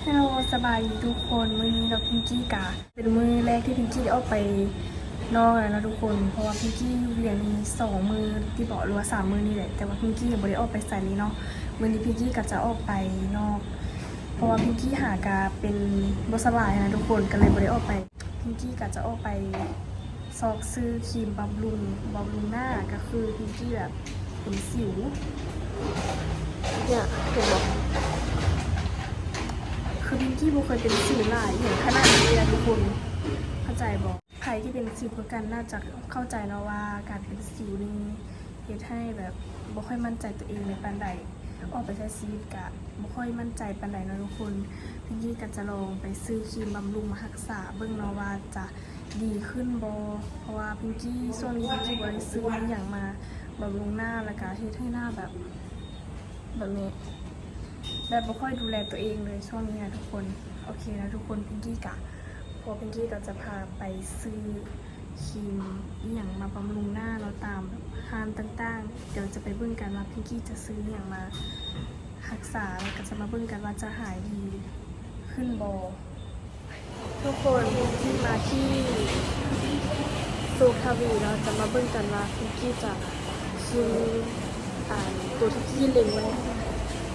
ເຮລໂລ ສະບາຍດີທຸກຄົນ. ມື້ນີ້ເນາະ ພິງກີ້ກະເປັນມື້ແລກທີ່ພິງກີ້ໄດ້ອອກໄປນອກແລ້ວເນາະທຸກຄົນ ເພາະວ່າພິງກີ້ຢູ່ວຽງນີ້ສອງມື້ຕິເບາະ ຫຼືວ່າສາມມື້ນີ້ແຫຼະ ແຕ່ວ່າພິງກີ້ຍັງບໍ່ໄດ້ອອກໄປໃສເລີຍເນາະ. ມື້ນີ້ພິງກີ້ກະຈະອອກໄປນອກ ເພາະວ່າພິງກີ້ຫາກະເປັນບໍ່ສະບາຍຫັ້ນນະທຸກຄົນ ກະເລີຍບໍ່ໄດ້ອອກໄປ. ພິງກີ້ກະຈະອອກໄປຊອກຊື້ຄຣີມບຳລຸງ ບຳລຸງໜ້າ ກະຄືພິງກີ້ແບບເປັນສິວ ເຫັນບໍ່? ຄືພິງກີ້ບໍ່ເຄີຍເປັນສິວຫຼາຍອີ່ຫຍັງຂະໜາດນີ້ເລີຍທຸກຄົນ ເຂົ້າໃຈບໍ່? ໃຜທີ່ເປັນສິວຄືກັນໜ້າຈະເຂົ້າໃຈເນາະວ່າການເປັນສິວນີ້ ເຮັດໃຫ້ແບບບໍ່ຄ່ອຍໝັ້ນໃຈຕົວເອງໃດປານໃດ ອອກໄປໃຊ້ຊີວິດກະບໍ່ຄ່ອຍໝັ້ນໃຈປານໃດເນາະທຸກຄົນ. ພິງກີ້ກະຈະລອງໄປຊື້ຄຣີມບຳລຸງມາຮັກສາເບິ່ງເນາະວ່າຈະດີຂຶ້ນບໍ່ ເພາະວ່າພິງກີ້ ຊ່ວງນີ້ພິງກີ້ບໍ່ໄດ້ຊື້ອີ່ຫຍັງມາບຳລຸງໜ້າ ແລ້ວກະເຮັດໃຫ້ໜ້າແບບ ແບບນີ້ ແບບບໍ່ຄ່ອຍດູແລຕົວເອງເລີຍຊ່ວງນີ້ນະທຸກຄົນ. ໂອເຄນະທຸກຄົນ ພິງກີ້ກະ ເພາະພິງກີ້ກະຈະພາໄປຊື້ຄຣີມອີ່ຫຍັງມາບຳລຸງໜ້າເນາະ ຕາມແບບຮ້ານຕ່າງໆ. ດຽວຈະໄປເບິ່ງກັນວ່າພິງກີ້ຈະຊື້ອີ່ຫຍັງມາຮັກສາ ແລ້ວກະຈະມາເບິ່ງກັນວ່າຈະຫາຍດີຂຶ້ນບໍ່. ທຸກຄົນ ມາທີ່ໂຊກທະວີເນາະ ຈະມາເບິ່ງກັນວ່າພິງກີ້ຈະຊື້ ອ່າ ໂຕທີ່ພິງກີ້ເລັງໄວ້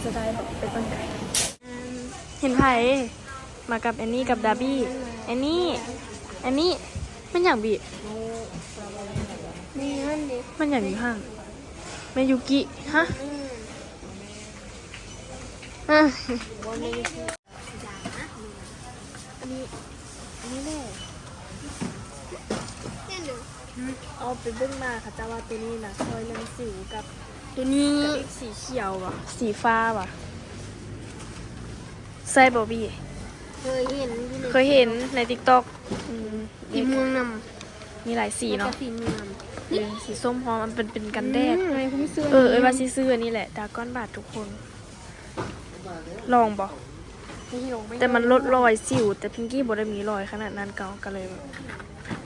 ຈະໄດ້ບໍ່ ໄປເບິ່ງກັນ. ເຫັນໃຜ? ມາກັບແອນນີ້ກັບດາບີ້. ແອນນີ້ ແອນນີ້ ແມ່ນຫຍັງບີ? ແມ່ນຫຍັງຢູ່ຫັ້ນ? ແມ່ນຫຍັງຢູ່ຫັ້ນ? ແມ່ນຢູກິ ຮະ? ອືມ ເອີ ອັນນີ້ ອັນນີ້ແຫຼະ ເອົາໄປເບິ່ງມາ ເຂົາເຈົ້າວ່າໂຕນີ້ນະຊ່ອຍເລື່ອງສິວກັບ ໂຕນີ້ ກັບອີກສີຂຽວຫວາ ສີຟ້າຫວາ ໃຊ່ບໍ່ບີ? ເຄີຍເຫັນຢູ່ໃນ ເຄີຍເຫັນໃນຕິກຕັອກ. ອືມ ສີມ່ວງນຳ ມີຫຼາຍສີເນາະ ແລ້ວກະສີເງິນ ເອີ ສີສົ້ມພ້ອມ ມັນເປັນ ເປັນກັນແດດ. ອືມ ເອີ ເອີ ວ່າຊິຊື້ອັນນີ້ແຫຼະ ດາກອນບາດທຸກຄົນ. ລອງບໍ່? ແຕ່ມັນລົດລອຍສິວ ແຕ່ພິງກີ້ບໍ່ໄດ້ມີລອຍຂະໜາດນັ້ນ ກະ ກະເລີຍແບບ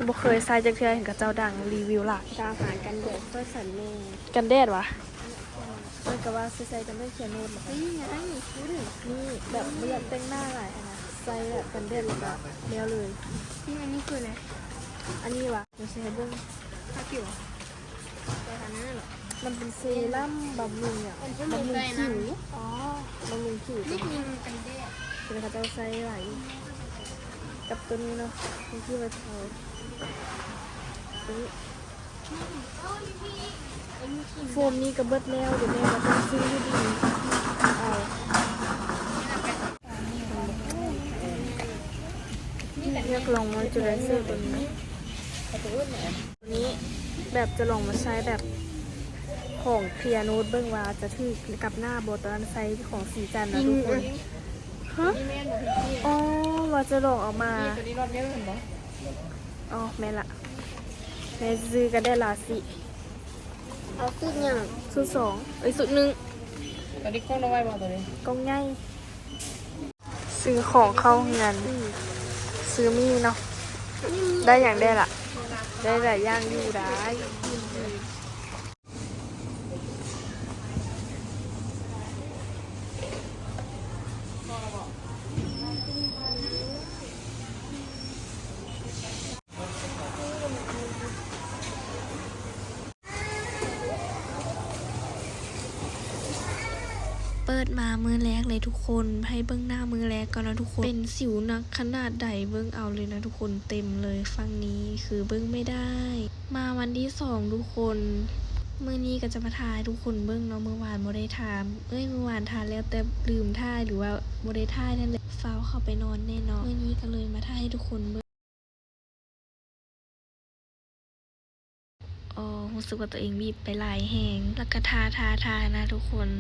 ບໍ່ເຄີຍໃຊ້ຈັກເທື່ອ ເຫັນເຂົາເຈົ້າດັງຣີວິວຫຼາຍ. ຕາຫາກັນແດດ ຊ່ອຍສັນແດ່ ກັນແດດຫວາ? ເອີ ກະວ່າຊິໃຊ້ກັນແດດຂຽວໂນດ. ນີ້ ນີ້ ນີ້ ແບບບໍ່ຢາກແຕ່ງໜ້າຫຼາຍຫັ້ນນະ ໃຊ້ແບບກັນແດດແລ້ວກະແລ້ວເລີຍ. ນີ້ ອັນນີ້ຄືແນວ ອັນນີ້ຫວາ? ດຽວຊິໃຫ້ເບິ່ງ ທາຜິວ ແຕ່ທາໜ້າເນາະ ມັນເປັນເຊຣັມບຳລຸງ ບຳລຸງຜິວ. ອໍ ບຳລຸງຜິວ ນີ້ຄືກັນແດດ ເພິ່ນເຂົາເຈົ້າໃຊ້ຫຼາຍຢູ່ ກັບໂຕນີ້ເນາະ ທີ່ວ່າເຮົາ ໂຟມນີ້ກະເບິດແລ້ວ ດຽວແມ່ກະຕ້ອງຊື້ຢູ່ດີເອົາ. ຢາກລອງມອຍເຈີໄລເຊີເບິ່ງນະ ໂຕນີ້ ແບບຈະລອງມາໃຊ້ແບບຂອງເຄລຍໂນດເບິ່ງວ່າຈະຖືກກັບໜ້າບໍ່. ຕອນນັ້ນໃຊ້ຂອງສີຈັນນະທຸກຄົນ. ຮະ? ອໍ ວ່າຈະລອງເອົາມາ ອໍ ແມ່ນລະ ແມ່ຊື້ກັນແດດລາວຊິ ເອົາຊຸດຫຍັງ? ຊຸດສອງ ເອີຍ ຊຸດໜຶ່ງ. ໂຕນີ້ກ້ອງນ້ອຍບໍ່? ໂຕນີ້ກ້ອງໃຫຍ່. ຊື້ຂອງເຂົ້າເຮືອນ ຊື້ໝີ່ເນາະ ໄດ້ຫຍັງແດ່ລະ? ໄດ້ຫຼາຍຢ່າງຢູ່ດາ. ເປີດມາມື້ແລກເລີຍທຸກຄົນ ໃຫ້ເບິ່ງໜ້າມື້ແລກກ່ອນເນາະທຸກຄົນ ເປັນສິວໜັກຂະໜາດໃດ ເບິ່ງເອົາເລີຍນະທຸກຄົນ ເຕັມເລີຍ ຝັ່ງນີ້ຄືເບິ່ງໄມ່ໄດ້. ມາວັນທີສອງທຸກຄົນ ມື້ນີ້ກະຈະມາຖ່າຍໃຫ້ທຸກຄົນເບິ່ງເນາະ ມື້ວານບໍ່ໄດ້ຖ່າຍ ເອີຍ ມື້ວານຖ່າຍແລ້ວແຕ່ລືມຖ່າຍ ຫຼືວ່າບໍ່ໄດ້ຖ່າຍນັ້ນແຫຼະ ຟ້າວເຂົ້າໄປນອນແນ່ເນາະ ມື້ນີ້ກະເລີຍມາຖ່າຍໃຫ້ທຸກຄົນເບິ່ງ. ອໍ ຮູ້ສຶກວ່າໂຕເອງບີບໄປຫຼາຍແຮງ ແລ້ວກະທາ ທາ ທານະທຸກຄົນ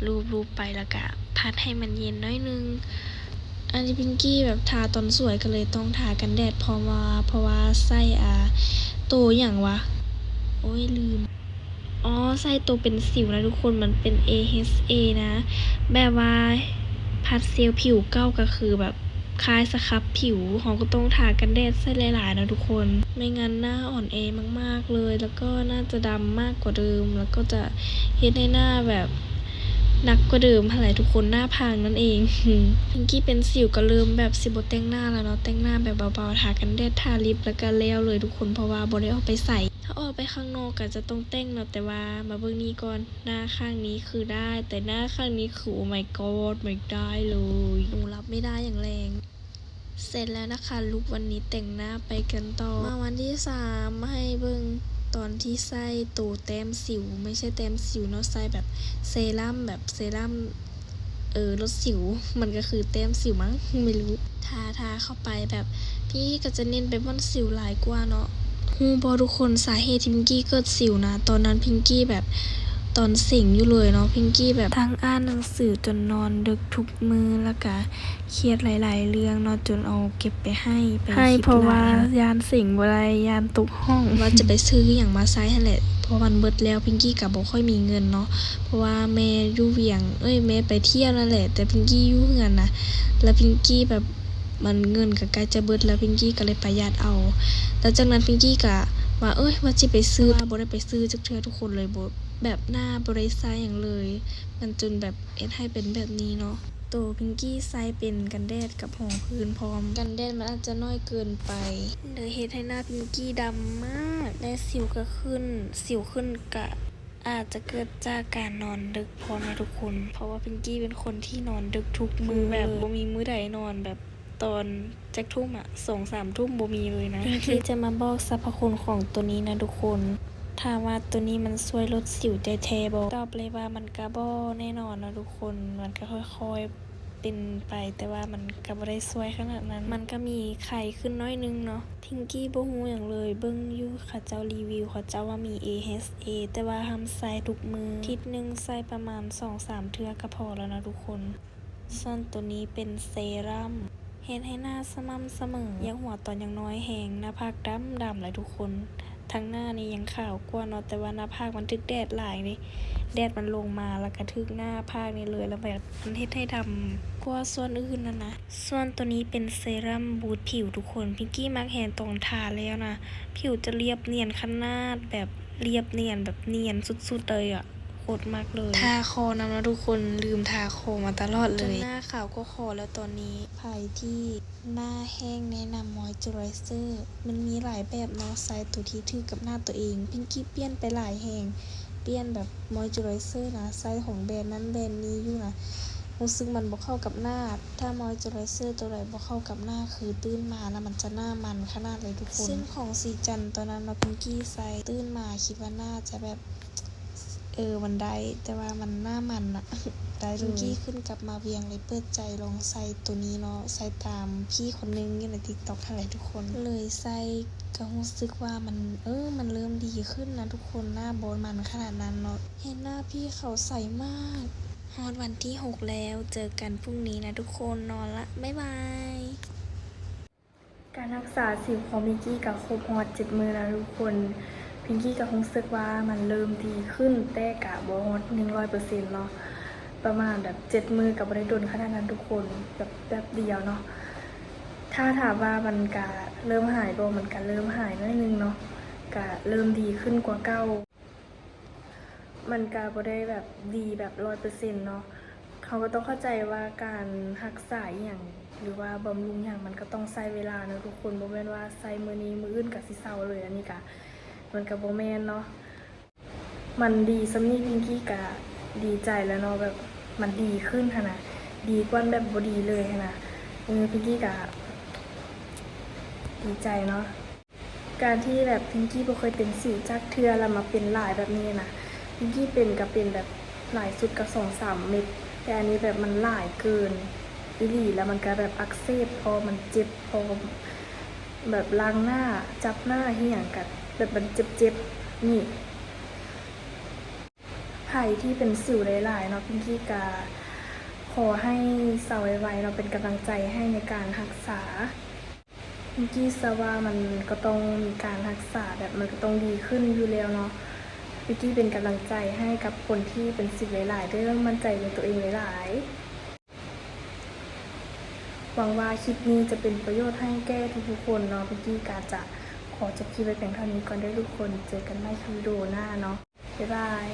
ລູບ ລູບໄປ ແລ້ວກະພັດໃຫ້ມັນເຢັນໜ້ອຍໜຶ່ງ. ອັນນີ້ພິງກີ້ແບບທາຕອນສວຍ ກະເລີຍຕ້ອງທາກັນແດດ ເພາະວ່າ ເພາະວ່າໃຊ້ ອາ ໂຕຫຍັງຫວາ? ໂອ້ຍ ລືມ. ອໍ ໃຊ້ໂຕເປັນສິວນະທຸກຄົນ ມັນເປັນ ເອ ເອັດ ເອ ນະ ແບບວ່າພັດເຊວຜິວເກົ່າ ກະຄືແບບຄ້າຍສະຄັບຜິວ ເຮົາກະຕ້ອງທາກັນແດດໃສ່ຫຼາຍໆເນາະທຸກຄົນ ໄມ່ງັ້ນໜ້າອ່ອນແອມາກໆເລີຍ ແລ້ວກໍໜ້າຈະດຳມາກກວ່າເດີມ ແລ້ວກໍຈະເຮັດໃຫ້ໜ້າແບບ ໜັກກວ່າເດີມຫັ້ນແຫຼະທຸກຄົນ ໜ້າພັງນັ້ນເອງ. ພິງກີ້ເປັນສິວກໍເລີ່ມແບບຊິບໍ່ແຕ່ງໜ້າແລ້ວເນາະ ແຕ່ງໜ້າແບບເບົາໆ ທາກັນແດດ ທາລິບ ແລ້ວກໍແລ້ວເລີຍທຸກຄົນ ເພາະວ່າບໍ່ໄດ້ອອກໄປໃສ. ຖ້າອອກໄປຂ້າງນອກກໍຈະຕ້ອງແຕ່ງເນາະ ແຕ່ວ່າມາເບິ່ງນີ້ກ່ອນ ໜ້າຂ້າງນີ້ຄືໄດ້ ແຕ່ໜ້າຂ້າງນີ້ຄື Oh my god ບໍ່ໄດ້ເລີຍ ໜູຮັບໄມ່ໄດ້ຢ່າງແຮງ. ເສັດແລ້ວນະຄະ ລຸກວັນນີ້ແຕ່ງໜ້າ ໄປກັນຕໍ່. ມາວັນທີສາມ ມາໃຫ້ເບິ່ງຕອນທີ່ໃຊ້ໂຕແຕ້ມສິວ ໄມ່ໃຊ່ແຕ້ມສິວເນາະ ໃຊ້ແບບເຊຣຳ ແບບເຊຣຳ ເອີ ລົດສິວ ມັນກໍຄືແຕ້ມສິວມັ້ງ ໄມ່ຮູ້ ທາ ທາເຂົ້າໄປແບບ ພິງກີ້ກໍຈະເນັ້ນໄປບ່ອນສິວຫຼາຍກວ່າເນາະ. ຮູ້ບໍ່ທຸກຄົນ ສາເຫດທີ່ພິງກີ້ເກີດສິວນະ ຕອນນັ້ນພິງກີ້ແບບ ຕອນເສັງຢູ່ເລີຍເນາະ ພິງກີ້ແບບທັງອ່ານໜັງສືຈົນນອນເດິກທຸກມື້ ແລ້ວກະຄຽດຫຼາຍໆເລື່ອງເນາະ ຈົນເອົາເກັບໄປໄຫ້ ໄຫ້ ເພາະວ່າຢ້ານເສັງບໍ່ໄດ້ ຢ້ານຕົກຫ້ອງ ວ່າຈະໄປຊື້ຫຍັງມາໃຊ້ຫັ້ນແຫຼະ ເພາະມັນເບິດແລ້ວ ພິງກີ້ກະບໍ່ຄ່ອຍມີເງິນເນາະ ເພາະວ່າແມ່ຢູ່ວຽງ ເອີຍ ແມ່ໄປທ່ຽວນັ້ນແຫຼະ ແຕ່ພິງກີ້ຢູ່ເຮືອນນະ ແລ້ວພິງກີ້ແບບ ມັນເງິນກໍໃກ້ຈະເບິດແລ້ວ ພິງກີ້ກໍເລີຍປະຢັດເອົາ. ແລ້ວຈາກນັ້ນພິງກີ້ກໍວ່າ ເອີຍ ວ່າຊິໄປຊື້ ແຕ່ວ່າບໍ່ໄດ້ໄປຊື້ຈັກເທື່ອທຸກຄົນເລີຍ ບໍ່ ແບບໜ້າບໍ່ໄດ້ໃຊ້ຫຍັງເລີຍ ມັນຈົນແບບເຮັດໃຫ້ເປັນແບບນີ້ເນາະ. ໂຕພິງກີ້ໃຊ້ເປັນກັນແດດກັບຮອງພື້ນພ້ອມ ກັນແດດມັນອາດຈະໜ້ອຍເກີນໄປ ເລີຍເຮັດໃຫ້ໜ້າພິງກີ້ດຳມາກ ແລະ ສິວກໍຂຶ້ນ ສິວຂຶ້ນກະອາດຈະເກີດຈາກການນອນເດິກພ້ອມນະທຸກຄົນ ເພາະວ່າພິງກີ້ເປັນຄົນທີ່ນອນເດິກທຸກມື້ ຄືແບບບໍ່ມີມື້ໃດນອນແບບ ຕອນຈັກທຸ່ມອະ ສອງສາມທຸ່ມບໍ່ມີເລີຍນະ. ພິງກີ້ຈະມາບອກສັບພະຄຸນຂອງໂຕນີ້ນະທຸກຄົນ. ຖາມວ່າໂຕນີ້ມັນຊ່ວຍລົດສິວແທ້ໆບໍ່? ຕອບເລີຍວ່າມັນກະບໍ່ແນ່ນອນເນາະທຸກຄົນ. ມັນກະຄ່ອຍໆເປັນໄປ ແຕ່ວ່າມັນກະບໍ່ໄດ້ຊ່ວຍຂະໜາດນັ້ນ. ມັນກະມີໄຄຂຶ້ນໜ້ອຍໜຶ່ງເນາະ. ພິງກີ້ບໍ່ຮູ້ຫຍັງເລີຍ. ເບິ່ງຢູ່ເຂົາເຈົ້າຣີວິວ ເຂົາເຈົ້າວ່າມີ ເອ ເອັດ ເອ ແຕ່ວ່າຫ້າມໃຊ້ທຸກມື້. ທິດໜຶ່ງໃຊ້ປະມານສອງສາມເທື່ອກະພໍແລ້ວນະທຸກຄົນ. ສ່ວນໂຕນີ້ເປັນເຊຣຳ ເຮັດໃຫ້ໜ້າສະໝ່ຳສະເໝີ. ຢາກຫົວຕອນຍັງນ້ອຍແຮງ. ໜ້າຜາກດຳໆ ແຫຼະທຸກຄົນ. ທາງໜ້ານີ້ຍັງຂາວກວ່າເນາະ ແຕ່ວ່າໜ້າຜາກມັນຖືກແດດຫຼາຍເດ້. ແດດມັນລົງມາ ແລ້ວກະຖືກໜ້າຜາກນີ້ເລີຍ ແລ້ວແບບມັນເຮັດໃຫ້ດຳກວ່າສ່ວນອື່ນຫັ້ນນະ. ສ່ວນໂຕນີ້ເປັນເຊຣຳບູດຜິວທຸກຄົນ. ພິງກີ້ມັກແຮງຕອນທາແລ້ວນະ ຜິວຈະລຽບນຽນຂະໜາດ ແບບລຽບນຽນ ແບບນຽນສຸດໆເລີຍອະ. ໂຄດມັກເລີຍ. ທາຄໍນຳເນາະທຸກຄົນ ລືມທາຄໍມາຕະຫຼອດເລີຍ ຈົນໜ້າຂາວກໍຄໍແລ້ວຕອນນີ້. ໃຜທີ່ໜ້າແຫ້ງແນະນຳມອຍເຈີໄລເຊີ ມັນມີຫຼາຍແບບເນາະ ໃຊ້ໂຕທີ່ຖືກກັບໜ້າໂຕເອງ. ພິງກີ້ປ່ຽນໄປຫຼາຍແຮງ ປ່ຽນແບບມອຍເຈີໄລເຊີນະ ໃຊ້ຂອງແບຣນນັ້ນແບຣນນີ້ຢູ່ນະ ຮູ້ສຶກມັນບໍ່ເຂົ້າກັບໜ້າ. ຖ້າມອຍເຈີໄລເຊີໂຕໃດບໍ່ເຂົ້າກັບໜ້າ ຄືຕື່ນມານະ ມັນຈະໜ້າມັນຂະໜາດເລີຍທຸກຄົນ. ເຊັ່ນຂອງສີຈັນຕອນນັ້ນເນາະ ພິງກີ້ໃຊ້ ຕື່ນມາຄິດວ່າໜ້າຈະແບບ ເອີ ມັນໄດ້ ແຕ່ວ່າມັນໜ້າມັນນະ ໄດ້ເລີຍ. ພິງກີ້ຂຶ້ນກັບມາວຽງເລີຍເປີດໃຈລອງໃສ່ໂຕນີ້ເນາະ ໃສ່ຕາມພີ່ຄົນໜຶ່ງຢູ່ໃນຕິກຕັອກຫັ້ນແຫຼະທຸກຄົນ ເລີຍໃສ່ ກໍຮູ້ສຶກວ່າມັນ ເອີ ມັນເລີ່ມດີຂຶ້ນນະທຸກຄົນ ໜ້າບໍ່ມັນຂະໜາດນັ້ນເນາະ ເຫັນໜ້າພີ່ຂາວໃສມາກ. ຮອດວັນທີຫົກແລ້ວ ເຈີກັນພລຸ່ງນີ້ນະທຸກຄົນ ນອນລະ ບາຍບາຍ. ການຮັກສາສິວຂອງພິງກີ້ກະຄົບຮອດເຈັດມື້ແລ້ວທຸກຄົນ. ພິງກີ້ກະຮູ້ສຶກວ່າມັນເລີ່ມດີຂຶ້ນ ແຕ່ກະບໍ່ຮອດໜຶ່ງຮ້ອຍເປີເຊັນເນາະ ປະມານແບບເຈັດມື້ ກະບໍ່ໄດ້ດົນຂະໜາດນັ້ນທຸກຄົນ ແບບແປັບດຽວເນາະ. ຖ້າຖາມວ່າມັນກະເລີ່ມຫາຍບໍ່? ມັນກະເລີ່ມຫາຍໜ້ອຍໜຶ່ງເນາະ ກະເລີ່ມດີຂຶ້ນກວ່າເກົ່າ. ມັນກະບໍ່ໄດ້ແບບດີແບບຮ້ອຍເປີເຊັນເນາະ ເຮົາກໍຕ້ອງເຂົ້າໃຈວ່າການຮັກສາອີ່ຫຍັງ ຫຼືວ່າບຳລຸງຫຍັງ ມັນກໍຕ້ອງໃຊ້ເວລາເນາະທຸກຄົນ ບໍ່ແມ່ນວ່າໃຊ້ມື້ນີ້ມື້ອື່ນກໍຊິເຊົາເລີຍ ອັນນີ້ກະ ມັນກະບໍ່ແມ່ນເນາະ. ມັນດີສ່ຳນີ້ພິງກີ້ກະດີໃຈແລ້ວເນາະ ແບບມັນດີຂຶ້ນຫັ້ນນະ ດີກວ່າແບບບໍ່ດີເລີຍຫັ້ນນະ ເອີ ພິງກີ້ກະດີໃຈເນາະ. ການທີ່ແບບພິງກີ້ບໍ່ເຄີຍເປັນສິວຈັກເທື່ອ ແລ້ວມາເປັນຫຼາຍແບບນີ້ນະ ພິງກີ້ເປັນກະເປັນແບບຫຼາຍສຸດກະສອງສາມເມັດ ແຕ່ອັນນີ້ແບບມັນຫຼາຍເກີນອີ່ຫຼີ ແລ້ວມັນກະແບບອັກເສບ ເພາະມັນເຈັບ ເພາະແບບລ້າງໜ້າ ຈັບໜ້າ ເຮັດຫຍັງກະແບບມັນເຈັບໆ ນີ້. ໃຜທີ່ເປັນສິວຫຼາຍໆເນາະ ພິງກີ້ກະຂໍໃຫ້ເຊົາໄວໆເນາະ ເປັນກຳລັງໃຈໃຫ້ໃນການຮັກສາ. ພິງກີ້ເຊື່ອວ່າມັນກໍຕ້ອງມີການຮັກສາ ແບບມັນກໍຕ້ອງດີຂຶ້ນຢູ່ແລ້ວເນາະ. ພິງກີ້ເປັນກຳລັງໃຈໃຫ້ກັບຄົນທີ່ເປັນສິວຫຼາຍໆເດີ້ ໝັ້ນໃຈໃນຕົວເອງຫຼາຍໆ. ຫວັງວ່າຄລິບນີ້ຈະເປັນປະໂຫຍດໃຫ້ແກ່ທຸກໆຄົນເນາະ. ພິງກີ້ກະຈະຂໍຈົບຄລິບໄວ້ພຽງເທົ່ານີ້ກ່ອນເດີ້ທຸກຄົນ. ເຈີກັນໃໝ່ຄືວິດີໂອໜ້າເນາະ. ບາຍບາຍ.